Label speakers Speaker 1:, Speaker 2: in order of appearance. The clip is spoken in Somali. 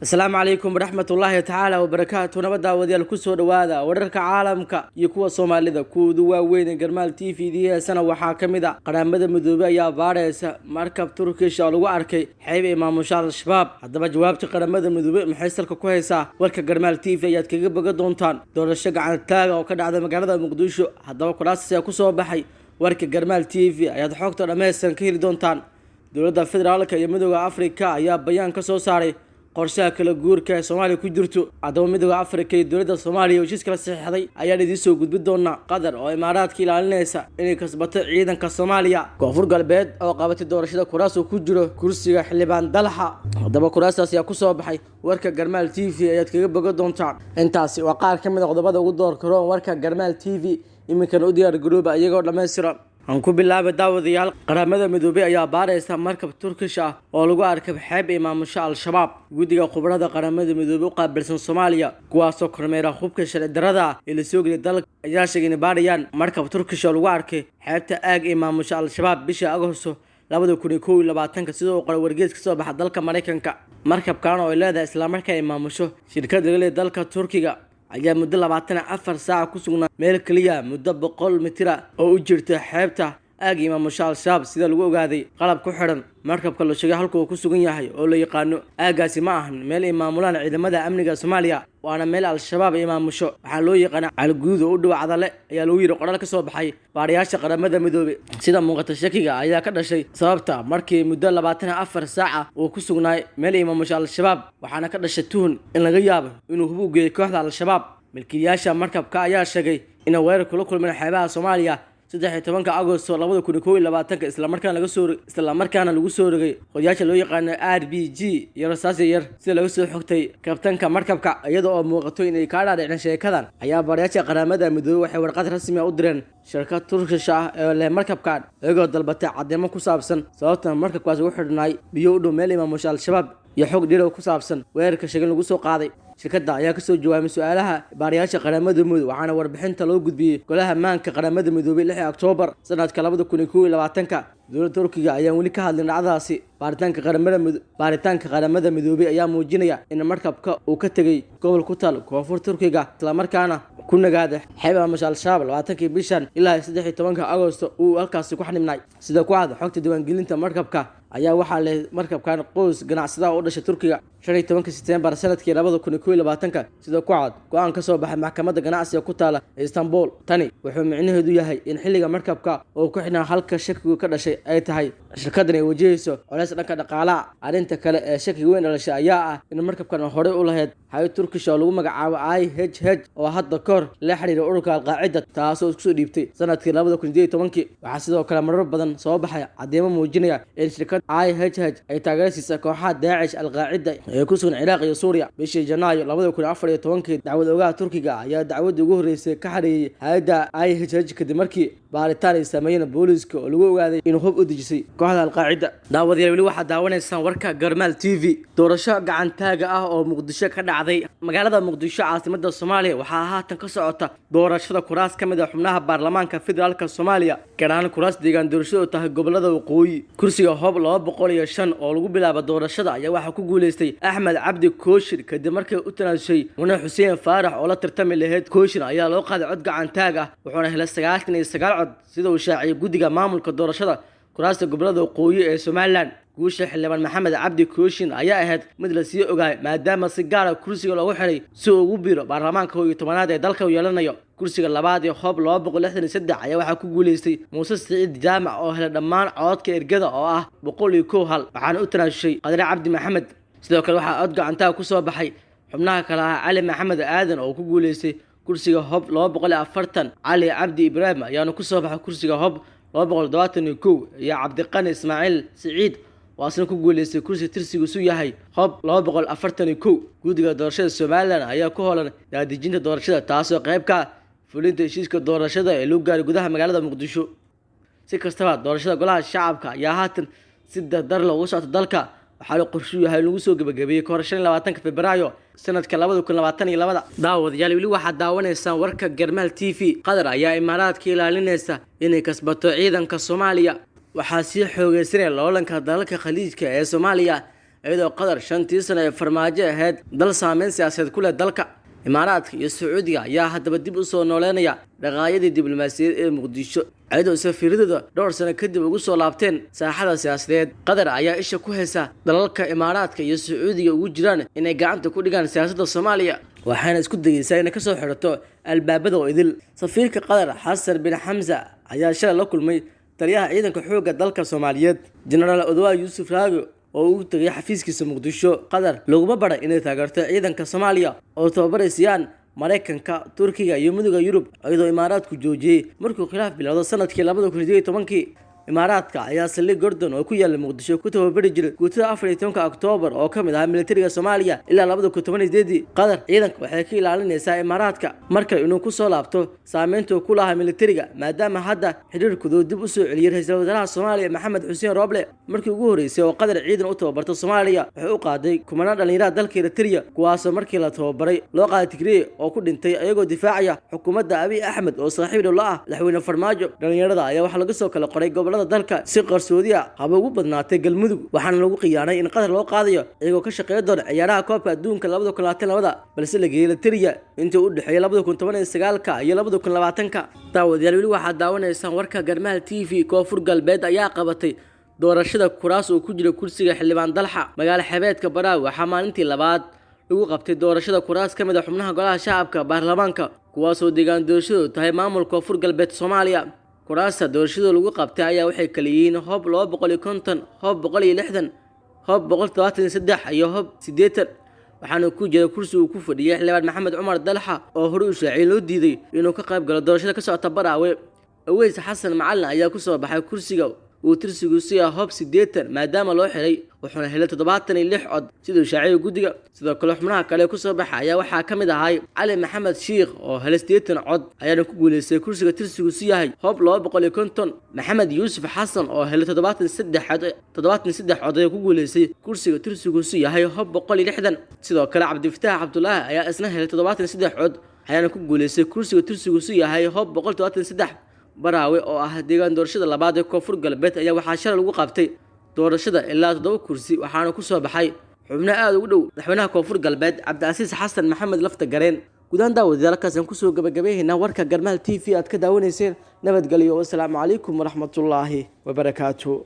Speaker 1: Asalaamu calaykum waraxmatullaahi tacaala wabarakaatu. Nabad daawadayaal, kusoo dhowaada wararka caalamka iyo kuwa Soomaalida kuwoodu waaweyn ee Garmaal TV d heesana. Waxaa ka mid a Qaramada Midoobey ayaa baadhaysa markab Turkish oo lagu arkay xeeb ay maamusha Al-Shabaab. Haddaba jawaabta Qaramada Midoobey maxay salka ku haysaa? Warka Garmaal TV ayaad kaga boga doontaan. Doorasho gacantaaga oo ka dhacda magaalada Muqdisho, haddaba kuraasas ayaa kusoo baxay. Warka Garmaal TV ayaad xogta dhammaystiran ka heli doontaan. Dowladda federaalka iyo Midooda Afrika ayaa bayaan ka soo saaray qorshaha kala guurka ee Soomaaliya ku jirto. Haddaba Midooda Afrika iyo dowladda Soomaaliya heshiis kala saxiixday ayaan idiin soo gudbin doonaa. Qatar oo Imaaraadka ilaalinaysa inay kasbato ciidanka Soomaaliya. Koonfur Galbeed oo qabatay doorashada kuraas uu ku jiro kursiga xildhibaan Dalxa, haddaba kuraastaas ayaa kusoo baxay. Warka Garmaal TV ayaad kaga boga doontaan. Intaasi waa qaar ka mid a qodobada ugu door karoon warka Garmaal TV. Iminkana u diyaar garooba iyagoo dhammaystiran. Aan ku bilaabay daawadayaal, Qaramada Midoobey ayaa baaraysa markab Turkish ah oo lagu arkay xeeb ay maamusho Al-Shabaab. Guddiga khubarada Qaramada Midoobey u qaabilsan Soomaaliya, kuwaasoo kormeera hubka sharci darrada ah ee lasoo geliyay dalka, ayaa sheegay inay baarayaan markab Turkish oo lagu arkay xeebta aag ay maamusho Al-Shabaab bishii Agosto 2021-ka, sida uu qoray wargeys ka soo baxa dalka Maraykanka. Markabkan oo ay leedahay islamarkaa ay maamusho shirkad laga leeyahay dalka Turkiga ayaa muddo 24 saaca ku sugnaa meel keliya muddo 100 mitira oo u jirta xeebta aag imaamusho Al-Shabaab, sida lagu ogaaday qalab ku xidhan markabka la sheegay halka uu ku sugan yahay oo la yaqaano. Aaggaasi ma ahan meel ay maamulaan ciidamada amniga Soomaaliya, waana meel Al-Shabaab ay maamusho. Waxaa loo yaqaana Caliguduud oo u dhow Cadale, ayaa lagu yidhi qoraal ka soo baxay baarayaasha Qaramada Midoobey. Sida muuqata, shakiga ayaa ka dhashay sababta markii muddo 24 saaca uu ku sugnaay meel ay maamusho Al-Shabaab, waxaana ka dhashay tuhun in laga yaabo inuu hub u geeyay kooxda Al-Shabaab. Milkiilayaasha markabka ayaa sheegay inay weerar kula kulmeen xeebaha Soomaaliya 13-ka Agosto 2021-ka, islamarkaana lagu soo rogay qodayaasha loo yaqaano RPG iyo rasaas yar, sida laga soo xogtay kabtanka markabka. Iyada oo muuqato inay kaa dhaadhicin sheekadan, ayaa baarayaasha Qaramada Midoobey waxay warqad rasmi ah u direen shirkad Turkish ah ee leh markabkan, iyagoo dalbatay cadeymo ku saabsan sababta markabkaas ugu xidhnaay biyo u dhow meel ay maamusha Al-Shabaab iyo xog dhirow ku saabsan weerarka sheegan lagu soo qaaday. Shirkadda ayaa kasoo jawaabay su-aalaha baarayaasha Qaramada Midoobey, waxaana warbixinta loo gudbiyey Golaha Ammaanka Qaramada Midoobey 6 Oktoobar sanadka 2021-ka. Dowladda Turkiga ayaan weli ka hadlin dhacdadaasi. Baaritaanka Qaramada Midoobey ayaa muujinaya in markabka uu ka tegey gobol ku taal koonfur Turkiga, islamarkaana ku nagaada xeeb maamusha Al-Shabaab 20-kii bishan ilaa 13-ka Agosto uu halkaasi ku xanibnay. Sida ku cad xogta diiwaangelinta markabka ayaa waxaa leh markabkan qoys ganacsadaha u dhashay Turkiga. 15-ka Sebtembar sanadkii 2021-ka, sida ku cad go-aan ka soo baxay maxkamadda ganacsiga ku taala Istanbul. Tani wuxuu micnaheedu yahay in xilliga markabka oo ku xidhnaa halka shakigu ka dhashay ay tahay shirkaddan ay wajahayso culays dhanka dhaqaalaha. Arrinta kale ee shakiga weyn dhalashay ayaa ah in markabkan horey u lahayd hay Turkish oo lagu magacaabo IHH, oo hadda ka hor la xiriira ururka Alqaacida, taasoo isku soo dhiibtay sanadkii 2018-kii. Waxaa sidoo kale marar badan soo baxay cadeymo muujinaya in shirkad IHH ay taageero siisa kooxaha Daacish, Alqaacida ee ku sugan Ciraaq iyo Suuriya. Bishii Janaayo 2014-kii, dacwad ogaha Turkiga ayaa dacwadii ugu horreysay ka xareeyey hay-adda IHH kadib markii baaritaan ay sameeyeen booliiska oo lagu ogaaday inuu hub u dejisay kooxda Alqaacida. Daawadayaal, weli waxaad daawanaysaan warka Garmaal TV. Doorasho gacantaaga ah oo Muqdisho ka dhacday. Magaalada Muqdisho, caasimada Soomaaliya, waxaa haatan ka socota doorashada kuraas ka mid ah xubnaha baarlamaanka federaalka Soomaaliya, gaar ahaan kuraas deegaan doorashadu tahay gobolada waqooyi. Kursiga Hoob 205 oo lagu bilaabo doorashada ayaa waxaa ku guuleystay Axmed Cabdi Kooshir kadib markii u tanaasushay Mune Xuseen Faarax oo la tartami lahayd. Kooshir ayaa loo qaaday cod gacantaag ah, wuxuuna helay 99 cod, sida uu shaaciyay guddiga maamulka doorashada kuraasta gobolada waqooyi ee Somaliland. Guusha xildhibaan Maxamed Cabdi Kooshin ayaa ahayd mid la sii ogaay, maadaama si gaara kursiga loogu xiray si uu ugu biiro baarlamaanka 11-aad ee dalka uu yeelanayo. Kursiga labaad ee Hoob 263 ayaa waxaa ku guuleystay Muuse Siciid Jaamac oo helay dhammaan codadka ergada oo ah 101 hal, waxaana u tanaasushay Qadre Cabdi Maxamed. Sidoo kale waxaa cod gacantaha ku soo baxay xubnaha kale ah Cali Maxamed Aadan oo ku guuleystay kursiga Hoob 240, Cali Cabdi Ibraahim ayaana ku soo baxay kursiga Hoob 271, iyo Cabdiqani Ismaaciil Siciid oo asna ku guuleystay kursi tirsigiisu yahay Hoob 241. Guddiga doorashada Somaliland ayaa ku howlan daadejinta doorashada, taasoo qayb ka fulinta heshiiska doorashada ee lagu gaaray gudaha magaalada Muqdisho. Si kastaba, doorashada Golaha Shacabka ayaa haatan si dardar loogu socota dalka, waxaana qorshuu yahay in lagu soo gebagabeeyey kahor 25-ka Febraayo sanadka 2022-da. Daawadayaal, weli waxaad daawanaysaan warka Garmaal TV. Qatar ayaa Imaaraadka ilaalinaysa inay kasbato ciidanka Soomaaliya. Waxaa sii xoogeysanaya loolanka dalalka Khaliijka ee Soomaaliya. iyadoo Qatar 5tii sano ee Farmaajo ahayd dal saameyn siyaasadeed ku leh dalka. Imaaraadka iyo Sacuudiga ayaa haddaba dib u soo nooleynaya dhaqaayadii diblomaasiyadeed ee Muqdisho, iyadoo safiiradooda dhowr sano kadib ugu soo laabteen saaxada siyaasadeed. Qatar ayaa isha ku haysa dalalka Imaaraadka iyo Sacuudiga ugu jiraan inay gacanta ku dhigaan siyaasadda Soomaaliya, waxayna isku dayeysaa inay kasoo xidhato albaabada oo idil. Safiirka Qatar Xasan bin Xamsa ayaa shalay la kulmay taliyaha ciidanka xoogga dalka Soomaaliyeed Jenaraal Odwaa Yuusuf Raage oo ugu tagay xafiiskiisa Muqdisho. Qatar laguma bara inay taageerto ciidanka Soomaaliya oo tababaray siiyaan Mareykanka, Turkiga iyo Midowga Yurub, iyadoo Imaaraadku joojiyey markuu khilaaf bilowdo sanadkii 2018. Imaaraadka ayaa saldhig Gordon oo ku yaala Muqdisho ku tababari jiray guutada 14 Oktoobar oo ka mid ahaa militariga Soomaaliya ilaa 2018. Qatar ciidanka waxay ka ilaalinaysaa Imaaraadka markale inuu ku soo laabto saameynta uu ku lahaa militariga, maadaama hadda xiriirkoodu dib u soo celiyay ra'iisul wasaaraha Soomaaliya Maxamed Xuseen Roble. Markii ugu horeysay oo Qatar ciidan u tababarto Soomaaliya, waxay u qaaday kumanaan dhalinyarada dalka Eritrea, kuwaasoo markii la tababaray loo qaaday Tigray oo ku dhintay ayagoo difaacaya xukuumadda Abiy Axmed oo saaxiib dhow la ah madaxweyne Farmaajo. Dhalinyarada ayaa waxaa laga soo kala qoray gobolada dalka si qarsoodi ah haba ugu badnaatay Galmudug, waxaana lagu khiyaanay in Qatar loo qaadayo iyagoo ka shaqeyn doona ciyaaraha koobka adduunka 2022, balse la geeyay Eritrea intii u dhexeeyay 2019 iyo 2020. Daawadayaal, weli waxaad daawanaysaan warka Garmaal TV. Koonfur Galbeed ayaa qabatay doorashada kuraas oo ku jira kursiga xildhibaan Dalxa. Magaalo xebeedka Baraawe waxaa maalintii labaad lagu qabtay doorashada kuraas ka mid ah xubnaha golaha shacabka baarlamaanka, kuwaasoo deegaan doorashadu tahay maamulka Koonfur Galbeed Soomaaliya. Kuraasta doorashada lagu qabtay ayaa waxay kala yihiin Hoob 250, Hoob 160, Hoob 173 iyo Hoob 80, waxaana ku jira kursi uu ku fadhiyay xildhibaan Maxamed Cumar Dalxa oo horey u shaaciyay loo diiday inuu ka qayb galo doorashada ka socota Baraawe. Aweys Xasan Macalin ayaa ku soo baxay kursiga uu tirsigiisu yahay Hoob 80 maadaama loo xiray, wuxuuna helay 76 cod siduu shaaciyay guddiga. Sidoo kale xubnaha kale ku soo baxay ayaa waxaa ka mid ahay Cali Maxamed Shiikh oo helay 80 cod ayaana ku guuleystay kursiga tirsigiisu yahay Hoob 250. Maxamed Yuusuf Xasan oo helay 73 cod ayaa ku guuleystay kursiga tirsigiisu yahay Hoob 160. Sidoo kale Cabdifataax Cabdulaahi ayaa isna helay 73 cod ayaana ku guuleystay kursiga tirsigiisu yahay Hoob 173. Baraawe oo ah deegaan doorashada labaad ee Koonfur Galbeed ayaa waxaa shalay lagu qabtay doorashada ilaa 7 kursi, waxaana ku soo baxay xubno aad ugu dhow madaxweynaha Koonfur Galbeed Cabdicasiis Xasan Maxamed Lafta Gareen. Guudaan daawadayaal, halkaas aan kusoo gabagabaynaynaa warka Garmaal TV aad ka daawanayseen. Nabadgelyo, wassalaamu calaykum waraxmatullaahi wabarakaatu.